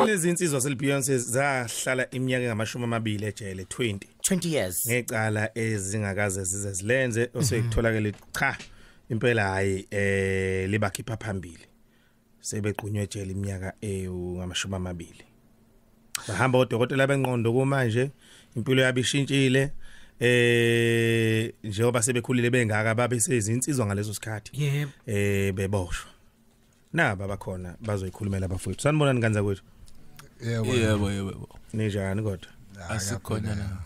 Lezi insizwa seliBeyonce zahlala iminyaka engamashumi ejele 20 years ngecala ezingakaze zize zilenze osekutholakele cha impela hayi libakhipha phambili sebegqunywe ejele iminyaka engamashumi. Bahamba odokotela benqondo kumanje impilo yabo ishintshile njengoba sebekhulile bengaka babe sezinsizwa ngaleso sikhathi yebo beboshwa. Naba bakhona bazoyikhulumela abafowethu. Sanibonani kanza kwethu? Yebo yebo. Ninjani kodwa? Asikhona na.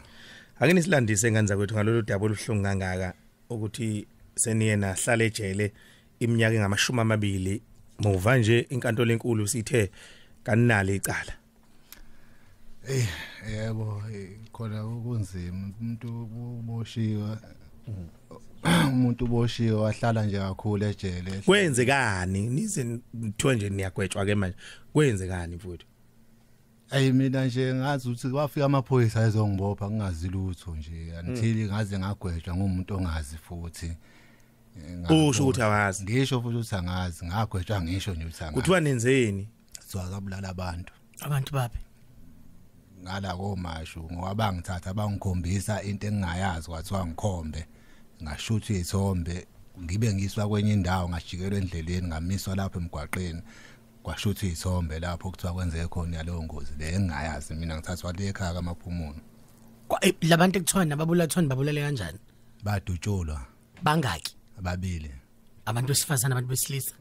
Ake nisilandise nganza kwethu ngalolu daba oluhlungu kangaka ukuthi seniye nahlala ejele iminyaka engamashumi muva nje inkantolo enkulu sithe kaninalo icala. Yebo khona kunzima umuntu uboshiwe. Umuntu uboshiwe wahlala nje kakhulu ejele. Kwenzekani? Nize nithiwe nje niyagwetshwa ke manje. Kwenzekani mfowethu? Ayi mina nje ngazi ukuthi kwafika amaphoyisa ezongibopha ngingazi lutho nje until ngaze ngagwetshwa ngumuntu ongazi futhi. Usho ukuthi awazi? Ngisho futhi ukuthi angazi, ngagwetshwa ngisho nje ukuthi angazi. Kuthiwa nenzeni? Kuthiwa sabulala abantu. Abantu baphi? Ngala komashu ngoba bangithatha bangikhombisa into engingayazi kwathiwa ngikhombe. Ngashutha izithombe ngibe ngiswa kwenye indawo ngajikelwa endleleni ngamiswa lapha emgwaqeni kwashutha izithombe lapho kuthiwa kwenzeke khona yaleyo ngozi le engingayazi mina ngithathwa le ekhaya kaMaphumulo. Labantu ekuthiwa nababulala kuthiwa babulale kanjani? Badutshulwa. Bangaki? Ababili. Abantu besifazana abantu besilisa?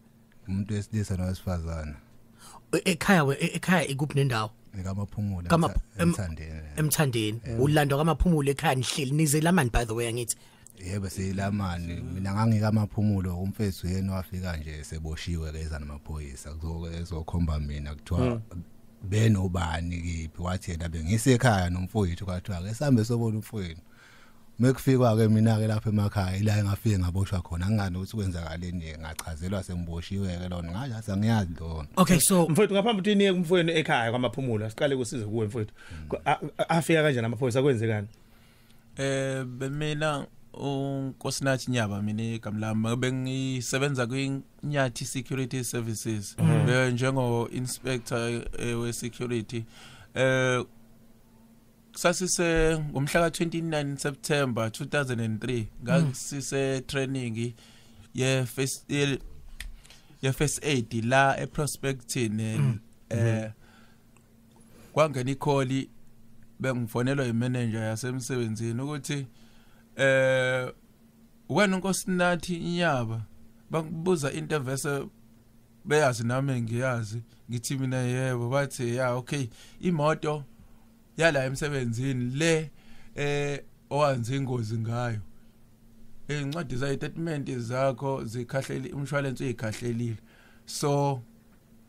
Umuntu wesilisa nowesifazana. Ekhaya ekhaya ikuphi nendawo? KaMaphumulo eMthandeni. Emthandeni. Ulandwa kaMaphumulo ekhaya nihleli nize lamani by the way angithi. Yebo siyilamani mina ngangika Maphumulo umfethu yena wafika nje seboshiwe ke eza namaphoyisa kuzokhomba mina kuthiwa benobani kiphi wathi yena bengisekhaya nomfowethu kwathiwa ke sambe sobona umfowethu. Mekufikwa ke mina ke lapha emakhaya ila engafike ngaboshwa khona ngingani ukuthi kwenzakaleni ngachazelwa sengiboshiwe ke lona ngathi angiyazi lona. Okay so mfowethu ngaphambi ukuthi niye kumfowenu ekhaya kwaMaphumulo siqale kusize kuwe mfowethu. Afika kanjani amaphoyisa kwenzekani? Mina uNkosinathi Nyaba mina igama lami bengisebenza kwiNyathi Security Services njengo inspector we security. Sasise ngomhla ka 29 September 2003 ngasise training ye first aid la eProspectin. Kwangena ikholi bengifonelwa imanager yasemsebenzini ukuthi wena uNkosinathi Nyaba bangibuza into evese beyazi nami ngiyazi ngithi mina yebo bathi ya okay imoto yala emsebenzini le owanze ingozi ngayo incwadi zayo statement zakho zikhahleli umshwalense uyikhahlelile so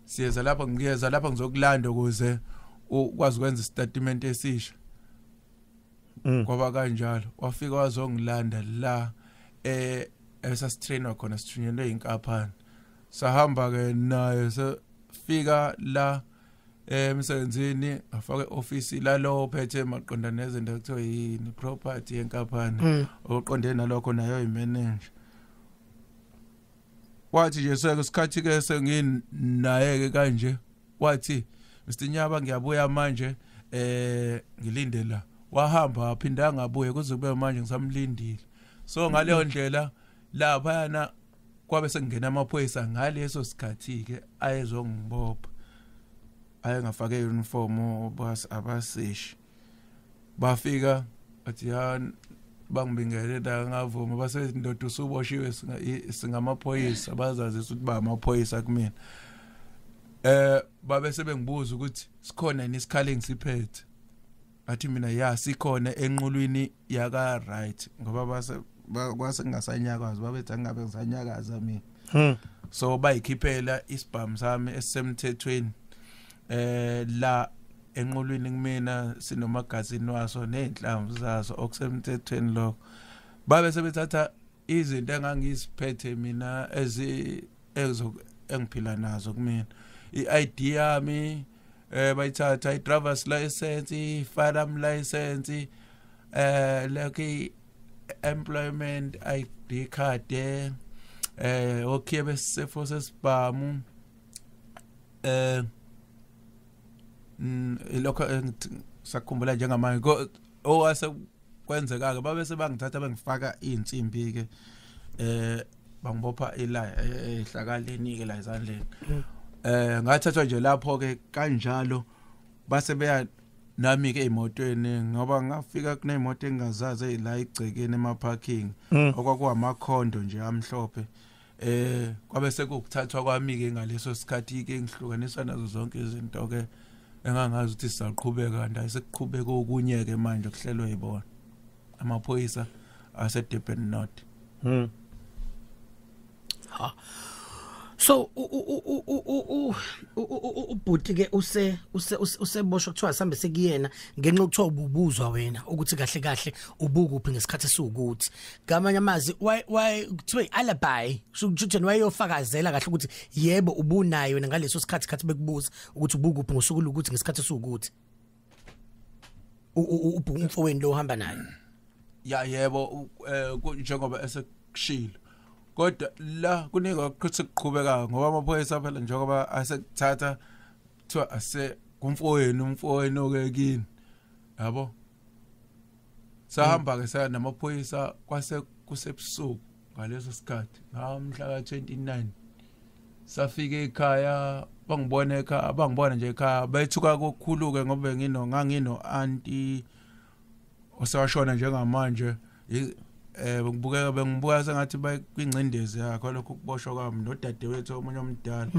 siyeza lapha ngiyeza lapha ngizokulanda ukuze ukwazi ukwenza istatement esisha. Kwaba kanjalo wafika wazongilanda la esasitrainwa khona sithunyelwe inkampani sahamba ke naye sefika la emsebenzini afake office lalo ophethe maqonda nezinto ekuthiwa yini property yenkampani oqonde nalokho nayo imanager. Wathi nje sekusikhathi ke senginaye ke kanje wathi Mr Nyaba ngiyabuya manje ngilinde la. Wahamba waphinda ngabuye kuze kube manje ngisamlindile. So ngaleyo ndlela lapha yana kwabe sekungena amaphoyisa ngaleso sikhathi ke ayezongibopha ayengafake uniform abaseshi bafika bathi ya bangibingelela ngavuma base ndoda usuboshiwe singamaphoyisa bazazisa ukuthi ba amaphoyisa kumina. Babe sebengibuza ukuthi sikhona yini isikhali engisiphethe athi mina ya sikhona enqulwini yaka right ngoba base kwase ngingasanyakazi babethi angabe ngisanyakaza mina. So bayikhiphela isibhamu sami esisemthethweni la enqulwini kumina sinomagazini waso nezinhlamvu zaso okusemthethweni lokho. Babe sebethatha izinto engangiziphethe mina engiphila nazo kumina iID yami bayithatha i-driver's license i-firearm license like employment ID card okhiye besifo sesibhamu Lokho sakukhumbula njengamanje owase kwenzeka ke babe sebangithatha bengifaka insimbi ke bangibopha ila ehlakaleni ke la ezandleni. Ngathathwa nje lapho ke kanjalo base beya nami ke emotweni ngoba ngafika kunemoto engingazazi la igcekeni ema-parking okwakuwamakhondo nje amhlophe. Kwabe sekukuthathwa kwami ke ngaleso sikhathi ke ngihlukanisa nazo zonke izinto ke engangazi ukuthi sisaqhubeka kanti ayisekuqhubeka okunye ke manje kuhlelwe yibona amaphoyisa ase Durban North. Ha. So ubhuti ke use useboshwa kuthiwa sambe sekuyena ngenxa okuthiwa ububuzwa wena ukuthi kahle kahle ubukuphi ngesikhathi esiwukuthi. Ngamanye amazwi why kuthiwa alibi kusho wayeyofakazela kahle ukuthi yebo ubunayo wena ngaleso sikhathi khathi bekubuza ukuthi ubukuphi ngosuku lokuthi ngesikhathi esiwukuthi. Umfowenu lo uhamba naye. Ya yebo, njengoba esekushilo. Kodwa la kunika ukuthi kuqhubeka ngoba amaphoyisa phela njengoba asekuthatha kuthiwa ase kumfowenu umfowenu ke kini yabo. Sahamba ke saya namaphoyisa kwase kusebusuku ngaleso sikhathi ngamhla ka29 safika ekhaya bangibona ekhaya bangibona nje ekhaya bethuka kokukhulu ke ngoba ngino auntie osewashona njengamanje. Bengibukeka bengibuka sengathi bakwingcindezi yakho lokho kuboshwa kwami nodadewethu omunye omdala.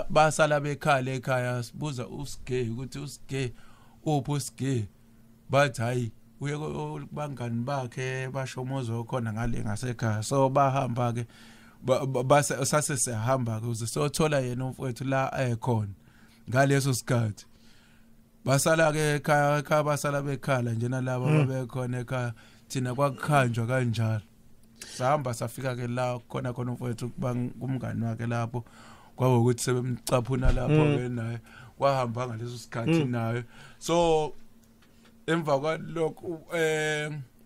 Basala bekhala ekhaya sibuza uSige ukuthi uSige uphi uSige, bathi hayi uye kubangani bakhe basho umuzi okhona ngale ngasekhaya. So bahamba ke base sase sihamba ke uze sothola yena umfowethu la ekhona ngaleso sikhathi. Basala ke ekhaya basala bekhala njena laba babekhona ekhaya thina kwakukhanjwa kanjalo. Sahamba safika ke la khona khona umfowethu kumngani wakhe lapho kwaba ukuthi sebemcaphuna lapho ke naye kwahamba ngaleso sikhathi naye. So emva kwalokho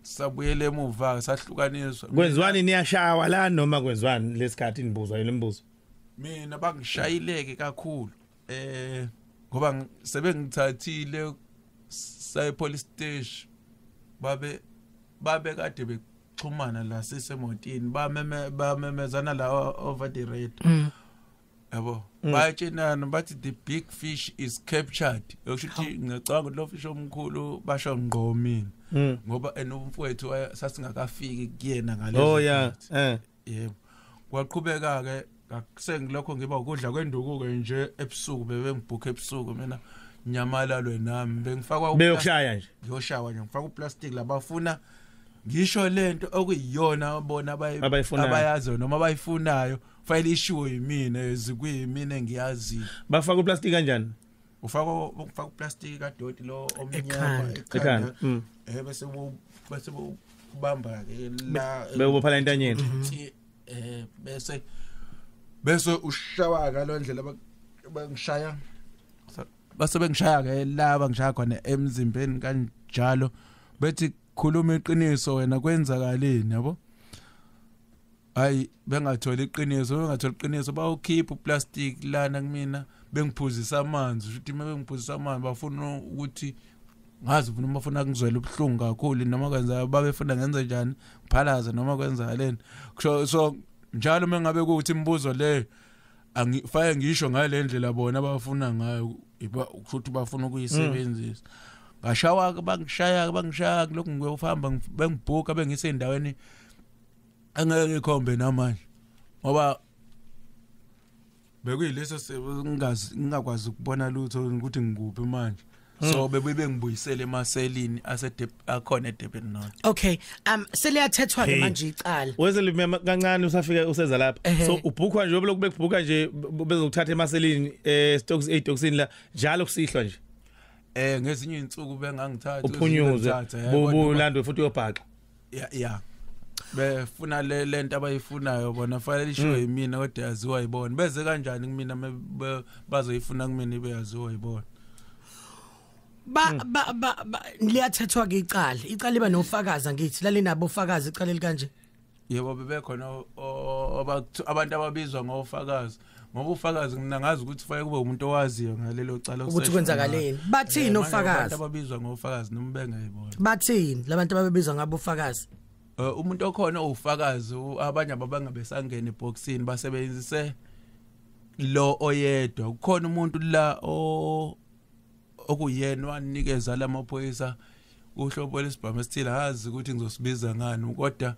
sabuyele emuva sahlukaniswa. Kwenziwani niyashawa la noma kwenziwani lesikhathi nibuzwa yile mbuzo? Mina bangishayileke kakhulu ngoba sebengithathile saye police station babe kade bexhumana la sisemotini bamemezana la over the radio yabo bayatshenana bathi the big fish is captured. Okusho ngicabanga ukuthi lo fish omkhulu basho ngqo mina ngoba enomfowethu sasingakafiki kuyena ngaleso. Oh yeah. Yebo kwaqhubeka ke akusengilokho ngiba ukudla kwenduku ke nje ebusuku bebengibhuka ebusuku mina nyamalalwe nami bengifakwa beyokushaya nje ngiyoshawa nje ngifaka uplastic labafuna ngisho lento okuyiyona bona abayazi noma abayifunayo file ishiwo yimina ezikuyimina engiyazi. Bafaka uplastic kanjani? Ufaka uplastic kadoti lo omnyama ekhanda bese ubamba ke la bewubopha entanyeni bese ushawa ngalondlela bangishaya base bengishaya ke la bangishaya khona emzimbeni kanjalo bethi khuluma iqiniso wena kwenzakaleni yabo. Hayi bengathola iqiniso bawukhipha uplastic lana kumina bengiphuzisa amanzi ukuthi uma bengiphuzisa amanzi bafuna ukuthi ngazi ufuna bafuna ngizwele ubuhlungu kakhulu noma kwenza babefuna ngenze njani ngiphalaze noma kwenzakaleni. So njalo mengabe kuthi imibuzo le angifake ngisho ngale ndlela bona abafuna ngayo ukuthi bafuna ukuyisebenzisa. Ngashawa bangishaya lokhu ngiyofamba bengibhuka bengisendaweni angeke ngikhombe namanje ngoba bekuyileso ngingakwazi ukubona lutho ukuthi ngikuphi manje. So bebe bengibuyisele emaselini akhona eDurban North. Okay, seliyathethwa ke manje icala. Wezele kancane usafika useza lapha. So ubhukhwa nje lokhu bekubhuka nje bezokuthatha emaselini stocks 8 la njalo kusihlwa nje. Ngezinye insuku bengangithatha uphunyuze bulandwe futhi uyobhaqa. Yeah. Befuna lento abayifunayo bona fanele ishiwe yimina kodwa yaziwa yibona. Beze kanjani kumina bazoyifuna kumina ibe yaziwa yibona. Ba liyathethwa ke icala. Icala liba nofakazi ngithi lalinabo ofakazi icala elikanje. Yebo, bebekhona abantu ababizwa ngofakazi, ngoba ufakazi mina ngazi ukuthi fanele kube umuntu owaziyo ngalelo cala ukuthi kwenzakaleni. Bathini ofakazi? Abantu ababizwa ngofakazi noma bengayibona. Bathini labantu ababizwa ngabo ofakazi? Umuntu okhona ufakazi, abanye abangabesangena eboxini basebenzise lo oyedwa. Kukhona umuntu la okuyena wanikeza lamaphoyisa uhlobo lesibhamu esithile, azi ukuthi ngizosibiza ngani, kodwa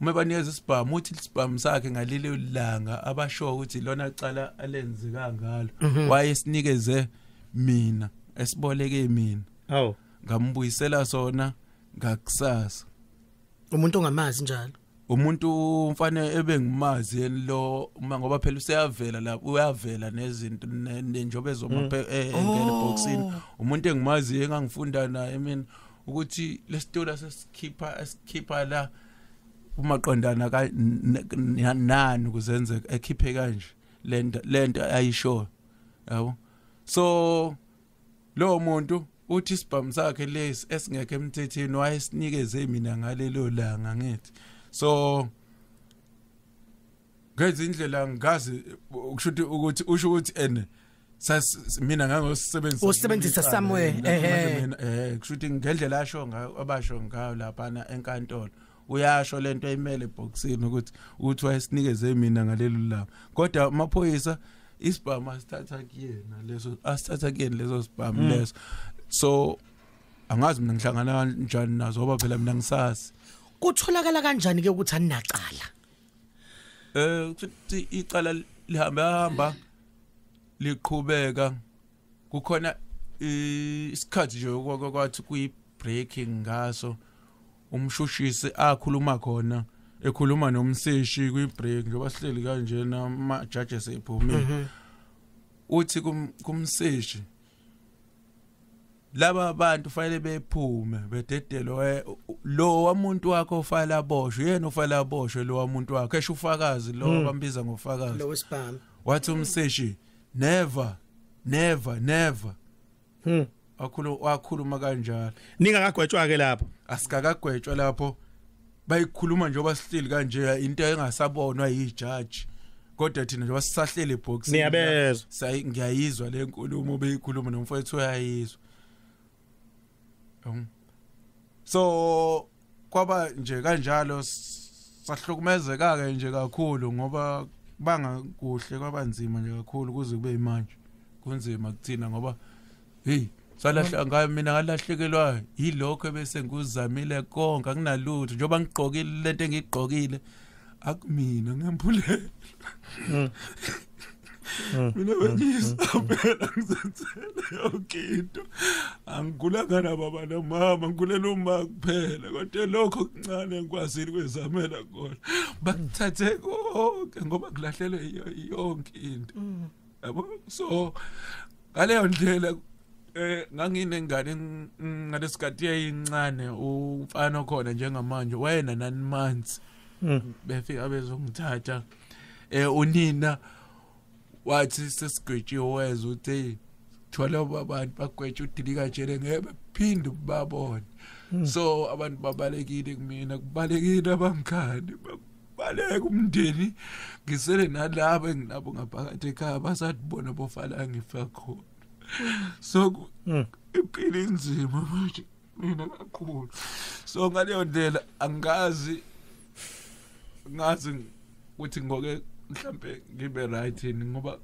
uma banikeza isibhamu uthi isibhamu sakhe ngalelo langa abasho ukuthi lona cala alenzeka ngalo, wayesinikeze mina, esiboleke mina. Awu, ngambuyisela sona ngakusasa. Umuntu ongamazi njalo, umuntu umfane ebengimazi yena lo, uma ngoba phela useyavela lapho, uyavela nezinto njengoba ezomaphe engena eboxini. Umuntu engimazi engangifunda naye mina ukuthi lesitola esikhipha la umaqondana ka nani kuzenzeka ekhiphe kanje lento ayisho, yabo. So lo muntu uthi isibhamu sakhe lesi esingekho emthethweni wayesinikeze mina ngalelo langa ngithi. So ngezindlela ngazi ukusho ukuthi usho ukuthi ene mina ngangosebenzisa usebenzisa somewhere mina kusho ukuthi ngendlela asho ngayo abasho ngayo lapha enkantolo uyasho lento ayimele eboxini ukuthi wayesinikeze mina ngalelo langa, kodwa amaphoyisa isibhamu asithatha kuyena leso, asithatha kuyena leso sibhamu leso. So angazi mina ngihlangana kanjani nazo ngoba phela mina ngisazi. Kutholakala kanjani ke ukuthi aninacala? Kuthi icala lihamba liqhubeka, kukhona isikhathi nje kwathi kuyi breaking ngaso umshushisi akhuluma khona, ekhuluma nomseshi kwi break njengoba sihleli kanjena ama judges ephumile. Uthi kumseshi laba abantu fanele bephume bededelwe, lo wamuntu wakho ofala aboshwe, yena ofala aboshwe lo wamuntu wakhe, esho ufakazi lo bambiza ngofakazi lo wesibhamu. Wathi umseshi never never never. Wakhuluma kanjalo. Ningakagwetshwa ke lapho? Asikakagwetshwa lapho, bayikhuluma njengoba sihleli kanje into engasabonwa yijaji, kodwa thina njengoba sisahlele eboxini niyabezwa, ngiyayizwa le nkulumo beyikhuluma nomfowethu uyayizwa. So kwaba nje kanjalo, sahlukumezeka ke nje kakhulu ngoba banga kuhle, kwabanzima nje kakhulu kuze kube manje kunzima kuthina ngoba hey salahla ngayo mina ngalahlekelwa yilokho bese nguzamile konke, akunalutho njengoba ngigqokile lento engigqokile akumina ngempulelo. Mina bengizabela ngizenzele yonke into, angigulanga nababa nomama, ngigulela uma kuphela, kodwa lokho kuncane ngikwazile kwezamela khona, bakuthathe konke ngoba kulahlelwe yonke into, yabo. So ngaleyo ndlela nganginengane ngalesikhathi eyincane, umfana okhona njengamanje wayena 9 months befika bezongithatha. Unina wathi sesigwetshiwe wezwe uthi thola abantu bagwetshe udilika jele ngeke bephinde babone. So abantu babalekile kumina, kubalekile abangani, baleka umndeni, ngisele nalabo enginabo ngaphakathi ekhaya basathi bona bofala ngifa khona. So impilo inzima manje mina kakhulu. So ngaleyo ndlela angazi ngazi ukuthi ngoke mhlambe ngibe right yini ngoba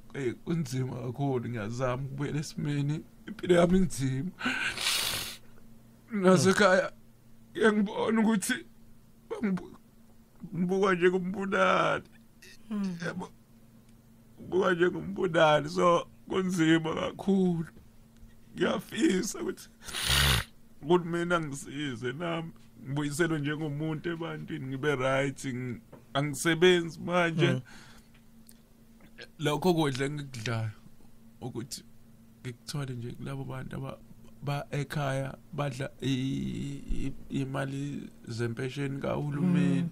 kunzima kakhulu, ngiyazama ukubuyela esimeni, impilo yami inzima. Nasekhaya ngiyangibona ukuthi ngibuka nje kumbulali, yabo, ngibuka nje kumbulali. So kunzima kakhulu, ngiyafisa ukuthi uhulumeni angisize nami ngibuyiselwe njengomuntu ebantwini, ngibe right. Angisebenzi manje, lokho kudla engikudlayo ukuthi ngikuthole nje kulabo bantu ba ekhaya badla imali zempesheni kahulumeni.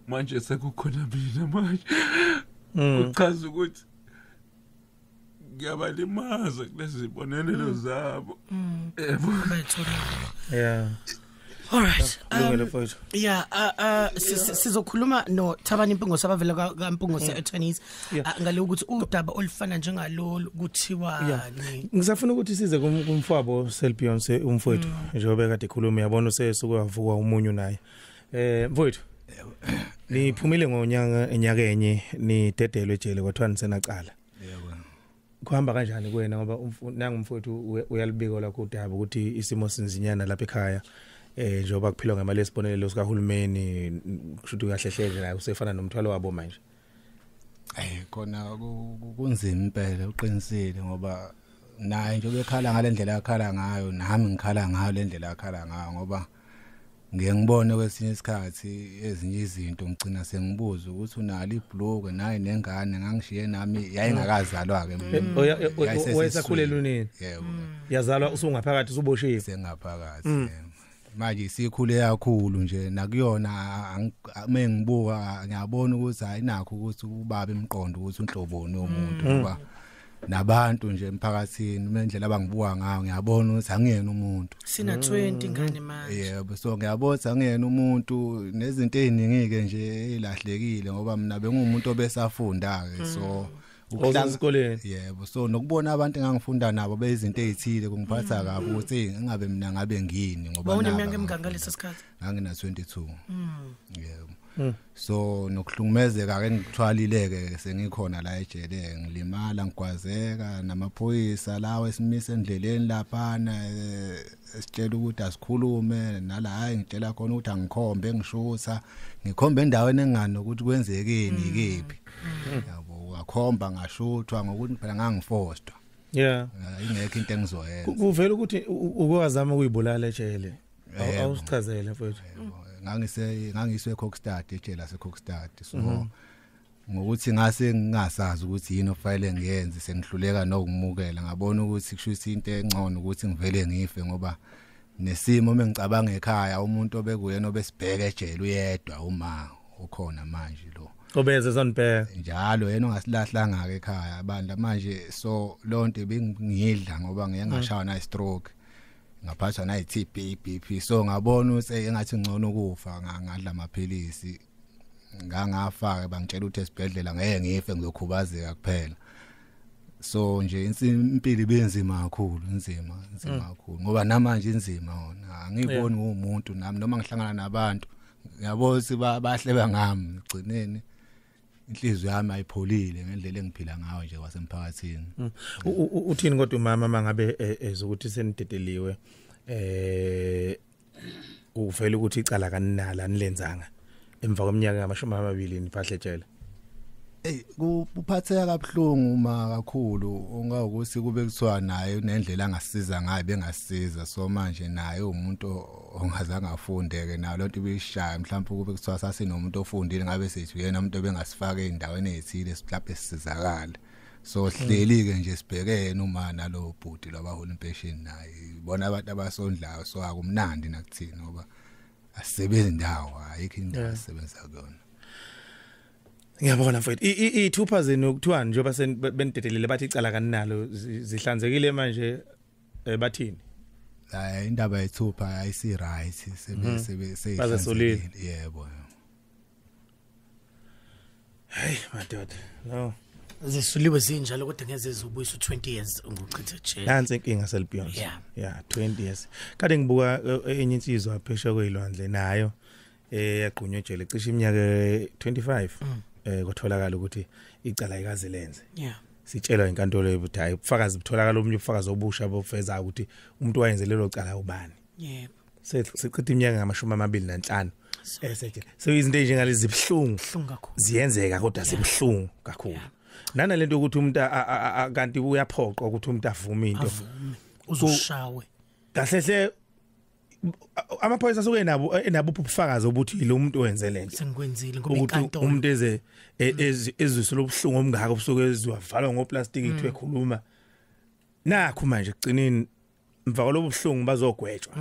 Manje sekukhona mina manje kuchaza ukuthi ngiyabalimaza kulezi zibonelelo zabo. Yebo, yeah. All right. Kulungile mfowethu. Yeah, sizokhuluma no Thabani Mpungose abavela kaMpungose Attorneys ngale ukuthi udaba olufana njengalolu kuthiwa ni. Ngisafuna ukuthi size kumfowabo Selbeyonce umfowethu njengoba kade ekhuluma, yabona usesuke wavuka umunyu naye. Mfowethu, niphumile ngonyaka enyakenye nidedelwe ejele kwathiwa nisenacala. Yebo. Kuhamba kanjani kuwena ngoba nangumfowethu uyalibika lakho udaba ukuthi isimo sinzinyana lapha ekhaya, njengoba kuphilwa ngemali yesibonelelo sikahulumeni, kusho ukuthi kahle hle naye usefana nomthwalo wabo manje. Khona kunzima impela, uqinisile, ngoba naye nje bekhala ngalendlela akhala ngayo, nami ngikhala ngayo lendlela akhala ngayo, ngoba ngiye ngibone kwesinye isikhathi ezinye izinto ngicina sengibuza ukuthi unalo ibhluke naye nengane ngangishiye nami yayingakazalwa ke. Wayesakhulelwe unini? Yebo. Yazalwa usungaphakathi usuboshiwe? Sengaphakathi. Manje isikhule kakhulu nje nakuyona mengibuka ngiyabona ukuthi ayinakho ukuthi ubaba imqondo ukuthi unhloboni womuntu, ngoba nabantu nje emphakathini mendlela abangibuka ngayo ngiyabona ukuthi angiyena umuntu. Sina 20 ngane manje. Yebo, so ngiyabona ukuthi angiyena umuntu, nezinto eziningi ke nje elahlekile ngoba mina bengumuntu obesafunda ke, so esikoleni. Yebo, so nokubona abantu engangifunda nabo beyizinto ezithile kungiphatha kabi ukuthi engabe mina ngabe ngini, ngoba uneminyaka emingaki ngaleso sikhathi? Ngangina 22. Yebo. So nokuhlukumezeka ke ngikuthwalile ke sengikhona la ejele, ngilimala ngigwazeka namaphoyisa lawo esimise endleleni laphana esitshela ukuthi asikhulume nala, hayi ngitshela khona ukuthi angikhombe ngishutha ngikhombe endaweni engani ukuthi kwenzekeni ikephi. Yabo, ngakhomba ngashuthwa ngokuthi phela ngangifostwa. Yeah. Ingekho into engizoyenza. Kuvela ukuthi ukwazama ukuyibulala ejele. Awusichazele mfowethu. Ngangiswe eKokstad, ejele laseKokstad, so ngokuthi ngase ngingasazi ukuthi yini ofanele ngiyenze, sengihluleka nokumukela, ngabona ukuthi kusho ukuthi into engcono ukuthi ngivele ngife, ngoba nesimo mengicabanga ekhaya umuntu obekuyena obesibheke ejele uyedwa uma ukhona manje lo obeze zonibheka njalo yena ongasilahlanga ke ekhaya abantu manje, so lonto bengidla ngoba ngiye ngashawa na stroke ngaphathwa na TB BP, so ngabona ukuthi engathi ngcono ukufa, ngadla amaphilisi ngangafaka bangitshela ukuthi esibhedlela ngeke ngife ngizokhubazeka kuphela. So nje impilo ibenzima kakhulu, inzima kakhulu ngoba namanje inzima wona angiboni ngumuntu nami, noma ngihlangana nabantu ngiyabona ukuthi bahleba ngami, gcineni inhliziyo yami ayipholile ngendlela engiphila ngayo nje kwasemphakathini. Uthini kodwa umama mangabe ezokuthi senidedeliwe, uvela ukuthi icala kaninala nilenzanga emva kweminyaka ngama-20 niphahle ejele? Ey, kuphatheka kabuhlungu uma kakhulu ongawukuthi kube kuthiwa naye nendlela angasisiza ngayo bengasisiza, so manje naye umuntu ongazange afundeke nayo lonto ibishaya, mhlawumbe kube kuthiwa sasinomuntu ofundile ngabe sithi uyena umuntu obengasifaka endaweni ezithile mhlawumbe sisizakala. So sihleli ke nje sibhekene uma nalo bhuti lwabahola impesheni naye bona abantu abasondlayo, so akumnandi nakuthina ngoba asisebenzi indawo, ayikho indawo esisebenza kuyona. Ngiyabona mfowethu. Ithupha zenu kuthiwa njengoba senidedelile bathi icala kaninalo zihlanzekile manje, bathini? Hayi, indaba yethupha ayisi right, sebe seyihlanzekile. Yebo. Hey madoda, no. Zisuliwe zinjalo kodwa ngeze zibuyisa 20 years nguchitha ejele. Nansi inkinga Selbeyonce. Yeah, 20 years. Kade ngibuka enye insizwa phesheya kwezilwandle nayo yagqunywa ejele cishe iminyaka 25. Kutholakala ukuthi icala ikaze lenze. Yeah. Sitshelwa inkantolo ukuthi hayi ubufakazi butholakala omunye ubufakazi obusha bofeza ukuthi umuntu wayenze lelo cala ubani. Yebo. Sechitha iminyaka ngama-25 esejele. So izinto ezinjengalezi zibhlungu kakhulu. Ziyenzeka kodwa zibhlungu kakhulu. Nana lento ukuthi umuntu kanti uyaphoqwa ukuthi umuntu avume into. Uzoshawe. Kahle hle amaphoyisa asuke enabo ubufakazi obuthi lo muntu wenze lento. Sengikwenzile ngoba inkantolo umuntu eze ezwiswe lobuhlungu omngaka obusuke eziwavalwa ngoplastic ithiwe ekhuluma. Nakho manje kugcineni emva kwalobu buhlungu bazogwetshwa.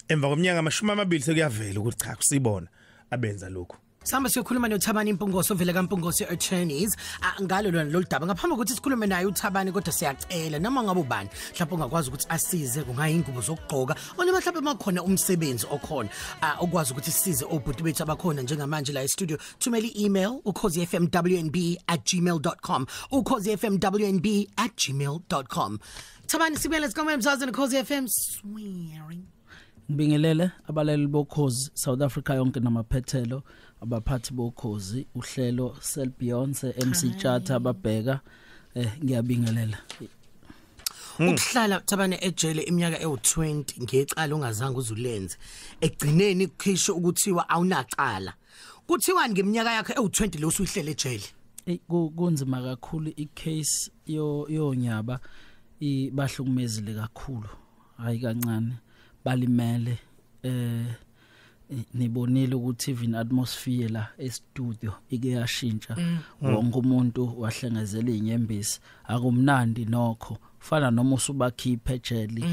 Emva kweminyaka 20 sekuyavela ukuthi cha kusibona abenza lokho. Sihamba siyokhuluma noThabani Mpungose ovela kaMpungose Attorneys ngalo lona lolu daba. Ngaphambi kokuthi sikhulume naye uThabani, kodwa siyacela noma ngabe ubani mhlawumbe ungakwazi ukuthi asize, kungayingubo zokugqoka noma mhlawumbe makhona umsebenzi okhona okwazi ukuthi sisize obhuti bethu abakhona njengamanje la e-studio, thumela i-email ukhozifmwnb@gmail.com, ukhozifmwnb@gmail.com. Thabani, sibuyele sikhuluma emsakazweni Ukhozi FM swearing. Ngibingelele abalaleli bokhozi South Africa yonke namaphethelo, abaphathi bokhozi, uhlelo Sel Beyonce, MC Chatha ababheka, ngiyabingelela. Ukuhlala Thabane ejele iminyaka ewu20 ngecala ungazange uzulenze, ekugcineni kukhishwe ukuthiwa awunacala, kuthiwani ngeminyaka yakho ewu20 lo usuyihlele ejele? Kunzima kakhulu. Icase yonyaba ibahlukumezile kakhulu, hayi kancane, balimele. Nibonile ukuthi even atmosphere la e-studio ike yashintsha, wonke umuntu wahlengezela inyembezi. Akumnandi nokho, fana noma usubakhipha ejele,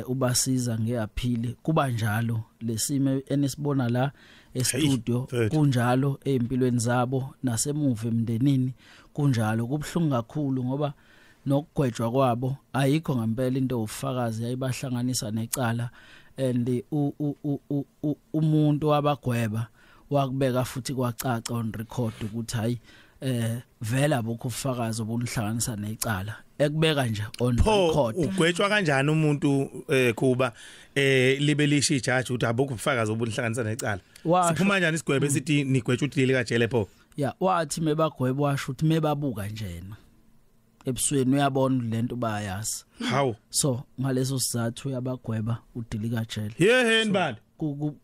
ubasiza ngeaphile, kuba njalo lesimo enisibona la e-studio kunjalo ezimpilweni zabo nasemuva emndenini kunjalo. Kubhlungu kakhulu ngoba nokugwetshwa kwabo ayikho ngempela into ufakazi yayibahlanganisa necala, and umuntu wabagweba wakubeka futhi kwacaca on record ukuthi hayi, vela bokho ufakazi obunihlanganisa necala, ekubeka nje on record. Ugwetshwa kanjani umuntu kuba libe lisho ijaji ukuthi abukho ubufakazi obunihlanganisa necala? Siphuma kanjani isigwebo esithi nigwetshwa udili kajele pho? Ya, wathi mebagweba washo ukuthi mebabuka njena ebusweni uyabona lento bayazi. Hawu, so ngaleso sizathu uyabagweba udilika jele. Yeheni bantu,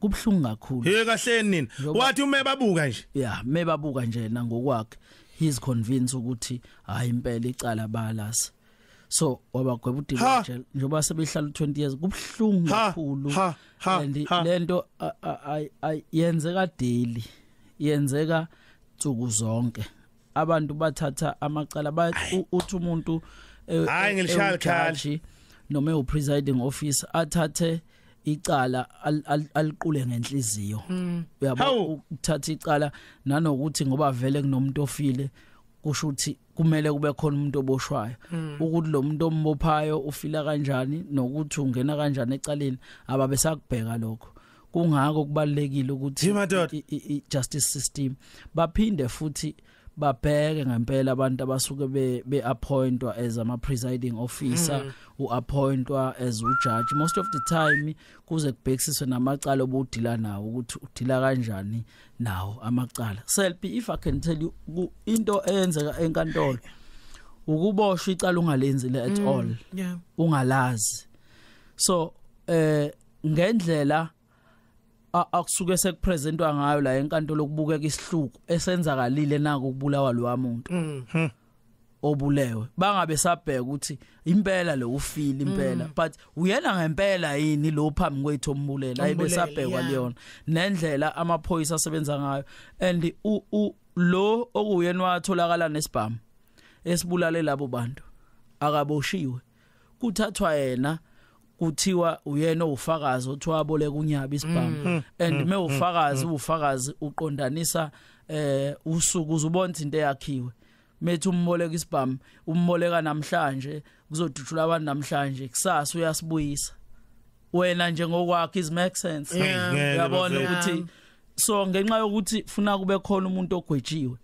kubhlungu kakhulu. Hey, kahleni nini, wathi umebabuka nje. Yeah, mebabuka nje na ngokwakhe he is convinced ukuthi hayi impela icala balasi, so wabagweba udilika jele njengoba sebehlala 20 years. Kubhlungu kakhulu, and lento yenzeka daily, yenzeka nsuku zonke. Abantu bathatha amacala, uthi umuntu hayi ngilishaya ikhala noma u-presiding officer athathe icala aliqule ngenhliziyo. Uyabo, ukuthatha icala nanokuthi ngoba vele kunomuntu ofile kusho ukuthi kumele kube khona umuntu oboshwayo, ukuthi lo muntu ombophayo ufila kanjani nokuthi ungena kanjani ecaleni ababe sakubheka lokho. Kungako kubalekile ukuthi i-justice system baphinde futhi babheke ngempela abantu abasuke be-appointwa as ama presiding officer, u-appointwa as ujudge. Most of the time kuze kubhekisiswe namacala obudila nawo ukuthi udila kanjani nawo amacala. Selfie, if I can tell you into eyenzeka enkantolo, ukuboshwa icala ungalenzile at all, ungalazi. So ngendlela akusuke sekupresentwa ngayo la enkantolo kubukeka isihluku esenzakalile nako ukubulawa lo muntu obulewe, bangabe sabheka ukuthi impela lo ufile impela, but uyena ngempela yini lo phambi kwethu ombulela, ayibe sabhekwa leyona nendlela amaphoyisa asebenza ngayo. And lo okuyena watholakala nesibhamu esibulale labo bantu akaboshiwe, kuthathwa yena kuthiwa uyena ufakazi othi waboleka unyaba isibhamu. And mewufakazi ufakazi uqondanisa usuku uzubona into eyakhiwe, methu umboleka isibhamu umboleka namhlanje kuzodutshula abantu namhlanje, kusasa uyasibuyisa wena nje ngokwakho. Is make sense? Uyabona ukuthi so ngenxa yokuthi funa kube khona umuntu ogwetshiwe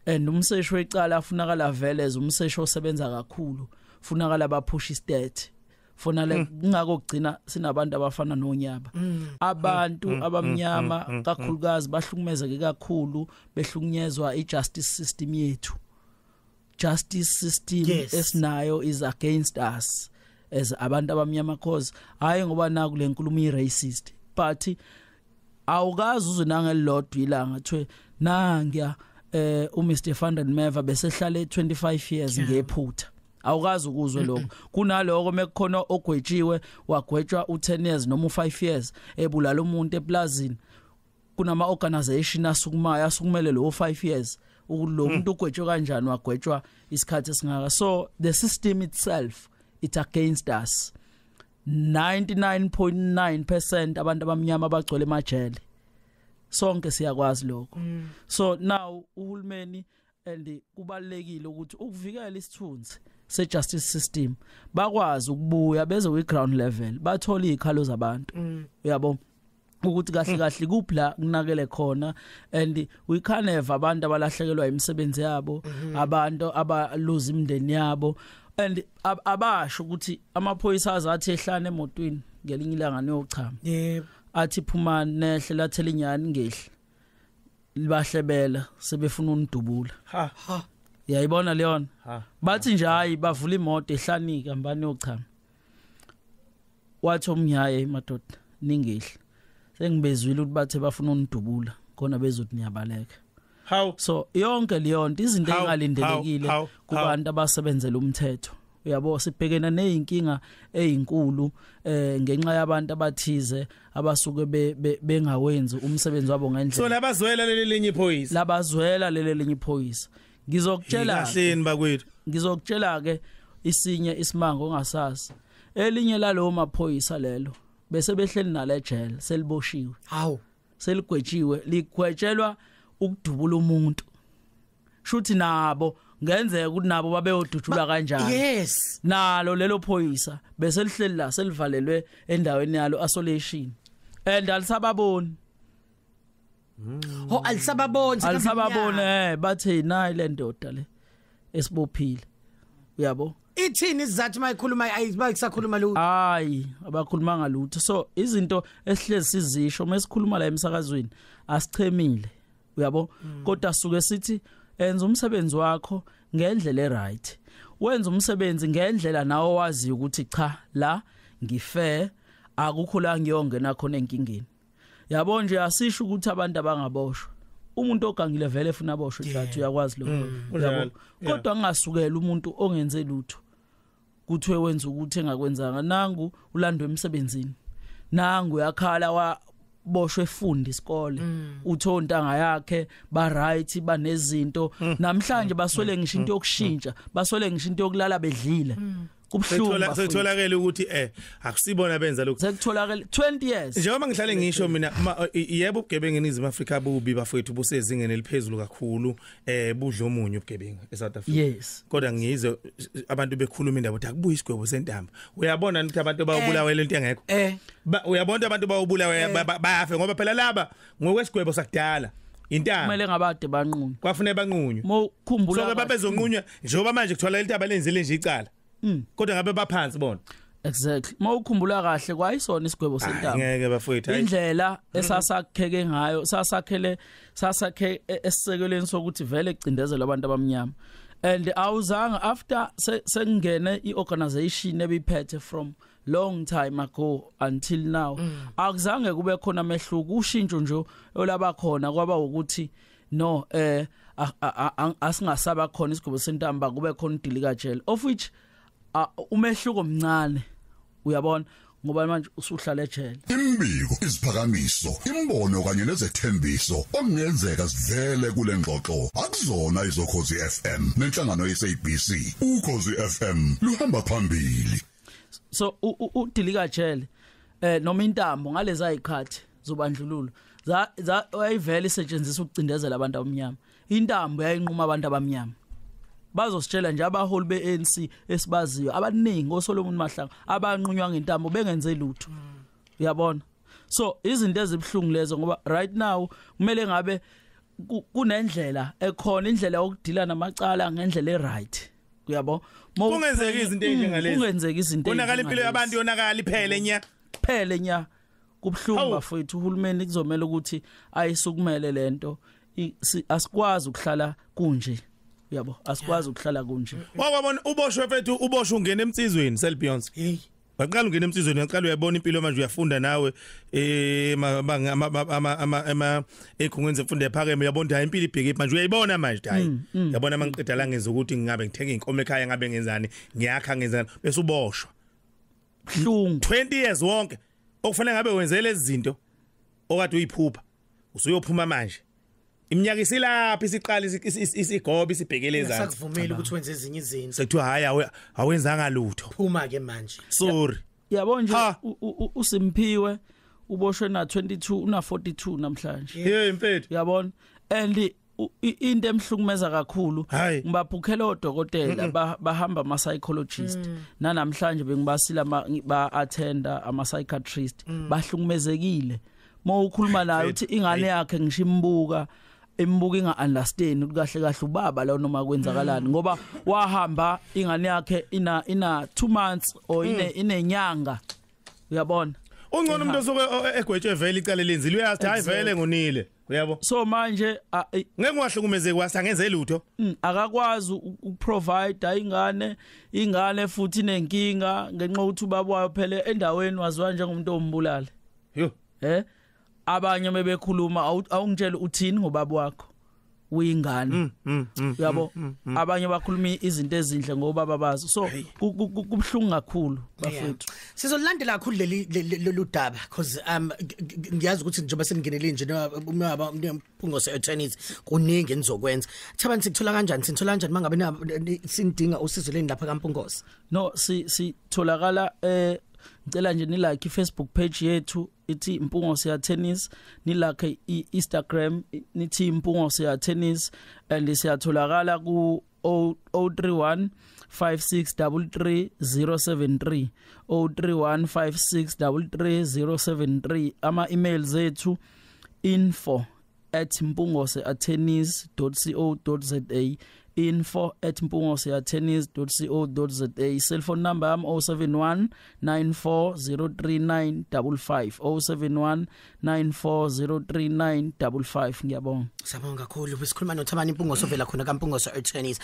and umseshi wecala afunakala vele as umseshi osebenza kakhulu, funakala baphusha istate fona le. Kungako kugcina sinabantu abafana nonyaba, abantu abamnyama kakhulukazi bahlukumezeke kakhulu, behlukunyezwa ijustice system yethu. Justice system esinayo is against us as abantu abamnyama, cause hayi ngoba naku lenkulumo i racist, but awukazi uze nangelodwa ilanga thiwe nangiya uMr Van der Merwe besehlale 25 years ngephutha. Awukazi ukuzwe lokho. Kunaloko mekukhona ogwetshiwe wagwetshwa u10 years noma u5 years ebulala umuntu eplazini, kunama organization asukumayo asukumele lo 5 years lo muntu ugwetshwe kanjani, wagwetshwa isikhathi esingaka. So the system itself, it's against us. 99.9% abantu abamnyama abagcwele emajele Sonke siyakwazi lokho. So now uhulumeni, and kubalekile ukuthi ukuvikela isithunzi se justice system, bakwazi ukubuya beze kwi ground level, bathola izikhalo zabantu, uyabo, ukuthi kahle kahle kuphi la kunakele khona. And we can't have abantu abalahlekelwa imisebenzi yabo, abantu abaluza imindeni yabo, and abasho ukuthi amaphoyisa azathi ehlane emotweni ngelinye ilanga niyochama, athi phuma nehle, lathela inyani ngehli, libahlebela sebefuna unidubula. Ha. Yayibona leyona. Ha. Bathi nje hayi, bavula imoto ehlanika mbani yochama, wathi omnyaye, "Madoda, ningehli, sengibezwile ukuthi bathe bafuna unidubula khona bezothi niyabaleka." How? So yonke leyo nto, izinto engalindelekile kubantu abasebenzela umthetho, uyabo. Sibhekena nezinkinga ezinkulu ngenxa yabantu abathize abasuke bengawenzi umsebenzi wabo So ngendlela. Labazwela leli linye iphoyisa. Labazwela leli linye iphoyisa, ngizokutshela. Kahleni bakwethu. Ngizokutshela ke isinye isimango ongasazi. Elinye lalowo maphoyisa lelo bese behleli nale jele, seliboshiwe. Hawu. Seligwetshiwe, ligwetshelwa ukudubula umuntu. Shuthi nabo ngenzeka ukuthi nabo babeyodutshulwa kanjani. Nalo lelo phoyisa bese lihleli la, selivalelwe endaweni yalo, isolation, and alisababoni. Ho, alisababoni? Alisababoni. Bathe nayi le ndoda le esibophile, uyabo. Ithini isizathu mayikhuluma? Ayisakhuluma lutho. Hayi, abakhulumanga lutho. So izinto esihlezi sizisho mesikhuluma la emsakazweni, asichemile, uyabo, kodwa suke sithi enza umsebenzi wakho ngendlela eright, wenza umsebenzi ngendlela nawe wazi ukuthi cha, la ngifair, akukho la ngiyongena khona enkingeni, yabo nje. Asisho ukuthi abantu abangaboshwa. Umuntu ogangile vele efuna aboshwe, nhlathi uyakwazi lokho, uyabo. Kunjalo. Kodwa ngingasukela umuntu ongenze lutho kuthiwe wenza ukuthi engakwenzanga. Nangu ulandwe emsebenzini, nangu uyakhala, waboshwe efunda isikole, utho ontanga yakhe ba right, banezinto namhlanje, baswele ngisho into yokushintsha, baswele ngisho into yokulala bedlile. Kubhlungu, Sekuthola bafowethu. Sekutholakele ukuthi akusibona benza lokhu. Sekutholakele 20 years. Njengoba ngihlale ngisho mina, yebo, ubugebengu eNingizimu Afrika bubi bafowethu, busezingeni eliphezulu kakhulu, budla omunye ubugebengu eSouth Africa. Kodwa ngizwe abantu bekhuluma indaba ukuthi akubuye isigwebo sentambo. Uyabona ukuthi abantu bayobulawa lento engekho. Uyabona abantu bayobulawa, bayafe ngoba phela laba ngokwesigwebo sakudala intambo. Kumele ngabade banqunywe. Kwafuneka banqunywe. Mokhumbula So ke babezonqunywa njengoba manje kuthola lento lenzile nje icala. Kodwa ngabe baphansi bona. Exactly, mawukhumbula kahle kwayisona isigwebo sentambo. Ngeke bafowethu, hayi. Indlela esasakheke ngayo, sasakhele, sasakhe esisekelweni sokuthi vele kucindezelwa abantu abamnyama, and awuzange after sengene iorganization ebiphethe from long time ago until now, akuzange kube khona amehluko. Ushintsho nje olaba khona kwaba ukuthi no, asingasaba khona isigwebo sentamba, kube khona udilika jele, of which umehluko mncane, uyabona, ngoba manje usuhlala ejele. Imbiko, iziphakamiso, imbono kanye nezethembiso okungenzeka sivele kule ngxoxo akuzona izokhozi FM nenhlangano yeSABC. Ukhozi FM luhamba phambili. So udilika jele noma intambo ngalezi ayikhathi zobandlululo za wayivela isetshenziswa ukucindezela abantu abamnyama. Intambo yayinquma abantu abamnyama. Bazositshela nje abaholi beANC esibaziyo abaningi, oSolomon Mahlangu, abanqunywa ngentambo bengenze lutho, uyabona. So izinto ezibhlungu lezo, ngoba right now kumele ngabe kunendlela ekhona, indlela yokudila namacala ngendlela eright, uyabo. Kungenzeka izinto ezinjengalezi. Kungenzeka izinto Konakala impilo ezinjengalezi. yabantu, yonakala iphele nya. Phele nya. Kubhlungu, Hawu. bafowethu. Uhulumeni kuzomela ukuthi ayisukumele lento. Asikwazi ukuhlala kunje, uyabo, asikwazi ukuhlala kunje. Wakwabona uboshwe mfethu, uboshwe ungena emsizweni selBeyonce. Hey. Waqala ungena emsizweni, waqala uyabona impilo manje, uyafunda nawe ama ama ama ama ekhungweni zemfundo ephakeme, uyabona hayi, impilo ibheke manje, uyayibona manje, hayi, yabona mangiqeda la ngenza ukuthi ngingabe ngithenga inkomo ekhaya, ngabe ngenzani, ngiyakha, ngenzani, bese uboshwa. Buhlungu. 20 years wonke okufanele ngabe wenzele lezi zinto okade uyiphupha, usuyophuma manje, iminyaka isilapha, isiqala isigobe isibhekele ezansi. Sakuvumela ukuthi wenze ezinye izinto. Sekuthiwa hayi, awenzanga lutho. Phuma ke manje. Sorry. Yabo nje. Ha. Usimphiwe Uboshwe na 22, una 42 namhlanje. Hey mfethu. Uyabona? And into emhlukumeza kakhulu, ngibabhukhela odokotela, bahamba ama psychologist, nanamhlanje bengibasila ba attenda ama psychiatrist, bahlukumezekile. Mawukhuluma naye uthi ingane yakhe ngisho imbuka inga understand ukuthi kahle kahle ubaba lo noma kwenzakalani, ngoba wahamba ingane yakhe ina 2 months or inenyanga. Uyabona? Ungcono umuntu osuke egwetshwe vele icala lenzile, uyazi hayi vele ngonile, uyabo. So manje ngeke ungahlukumezeki wasa ngenze lutho. Akakwazi ukuprovide ingane futhi inenkinga ngenxa ukuthi ubaba wayo phela endaweni waziwa njengomuntu ombulali. Yo. Abanye bebekhuluma awungitshela uthini ngobaba wakho uyingane. Uyabo? Abanye bakhuluma izinto ezinhle ngobaba bazo. So kubhlungu kakhulu bafethu. Sizolandela kakhulu leli daba because ngiyazi ukuthi njengoba seningenele nje uma Mpungose attorneys kuningi enizokwenza. Thabani, sikuthola kanjani? Sinithola kanjani mangabe sinidinga usizo leni lapha kaMpungose? No, sitholakala ngicela nje ni like iFacebook page yethu ithi Mpungose Attorneys, ni like iInstagram nithi Mpungose Attorneys, and siyatholakala ku 031 5633 073, 031 5633 073. Ama emails ethu info@mpungoseattorneys.co.za, info@mpungoseattorneys.co.za. Cell phone number yami 071 940395, 071 940395. Ngiyabonga. Siyabonga kakhulu. Besikhuluma noThabani Mpungose ovela khona kaMpungose Attorneys.